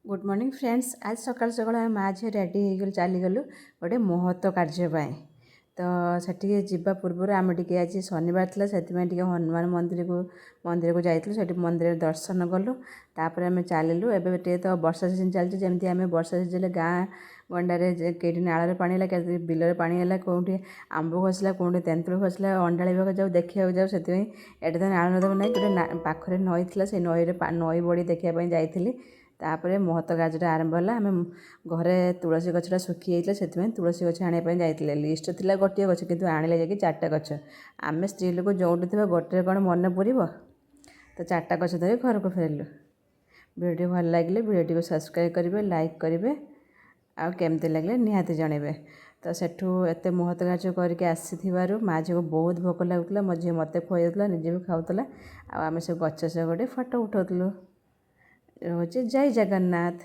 Good morning friends. ଆଜି ସକାଳୁ ସକାଳୁ ଆମେ ମା ଝିଅ ରେଡ଼ି ହେଇଗଲୁ, ଚାଲିଗଲୁ ଗୋଟେ ମହତ୍ଵ କାର୍ଯ୍ୟ ପାଇଁ। ତ ସେଠିକି ଯିବା ପୂର୍ବରୁ ଆମେ ଟିକେ, ଆଜି ଶନିବାର ଥିଲା, ସେଥିପାଇଁ ଟିକେ ହନୁମାନ ମନ୍ଦିରକୁ ଯାଇଥିଲୁ। ସେଠି ମନ୍ଦିରରେ ଦର୍ଶନ କଲୁ, ତାପରେ ଆମେ ଚାଲିଲୁ। ଏବେ ଟିକେ ତ ବର୍ଷା ସିଜନ୍ ଚାଲିଛି। ଯେମିତି ଆମେ ବର୍ଷା ସିଜନ୍ରେ ଗାଁ ଗଣ୍ଡାରେ କେଉଁଠି ନାଳରେ ପାଣି ହେଲା, କେଉଁଠି ବିଲରେ ପାଣି ହେଲା, କେଉଁଠି ଆମ୍ବ ଖସିଲା, କେଉଁଠି ତେନ୍ତୁଳି ଖସିଲା, ଅଣ୍ଡାଳିବାକୁ ଯାଉ, ଦେଖିବାକୁ ଯାଉ। ସେଥିପାଇଁ ଏଠି ତ ନାଳ ନର୍ଦ୍ଦମା ନାହିଁ, ଗୋଟେ ପାଖରେ ନଈ ଥିଲା, ସେଇ ନଈରେ ନଈ ବଢ଼ି ଦେଖିବା ପାଇଁ ଯାଇଥିଲି। ତାପରେ ମହତ କାର୍ଯ୍ୟଟା ଆରମ୍ଭ ହେଲା। ଆମେ ଘରେ ତୁଳସୀ ଗଛଟା ଶୁଖିଯାଇଥିଲା, ସେଥିପାଇଁ ତୁଳସୀ ଗଛ ଆଣିବା ପାଇଁ ଯାଇଥିଲେ। ଲିଷ୍ଟ ଥିଲା ଗୋଟିଏ ଗଛ, କିନ୍ତୁ ଆଣିଲେ ଯାଇକି ଚାରିଟା ଗଛ। ଆମେ ସ୍ତ୍ରୀ ଲୋକ ଯେଉଁଠି ଥିବା ଗୋଟେରେ କ'ଣ ମନେ ପୁରିବ? ତ ଚାରିଟା ଗଛ ଧରି ଘରକୁ ଫେରିଲୁ। ଭିଡ଼ିଓଟି ଭଲ ଲାଗିଲେ ଭିଡ଼ିଓଟିକୁ ସବସ୍କ୍ରାଇବ୍ କରିବେ, ଲାଇକ୍ କରିବେ ଆଉ କେମିତି ଲାଗିଲେ ନିହାତି ଜଣାଇବେ। ତ ସେଠୁ ଏତେ ମହତ କାର୍ଯ୍ୟ କରିକି ଆସିଥିବାରୁ ମା ଝିଅକୁ ବହୁତ ଭୋକ ଲାଗୁଥିଲା। ମୋ ଝିଅ ମୋତେ ଖୁଆଇଦେଉଥିଲା, ନିଜେ ବି ଖାଉଥିଲା ଆଉ ଆମେ ସେ ଗଛ ସହ ଗୋଟେ ଫଟୋ ଉଠାଉଥିଲୁ। ରହୁଛି, ଜୟ ଜଗନ୍ନାଥ।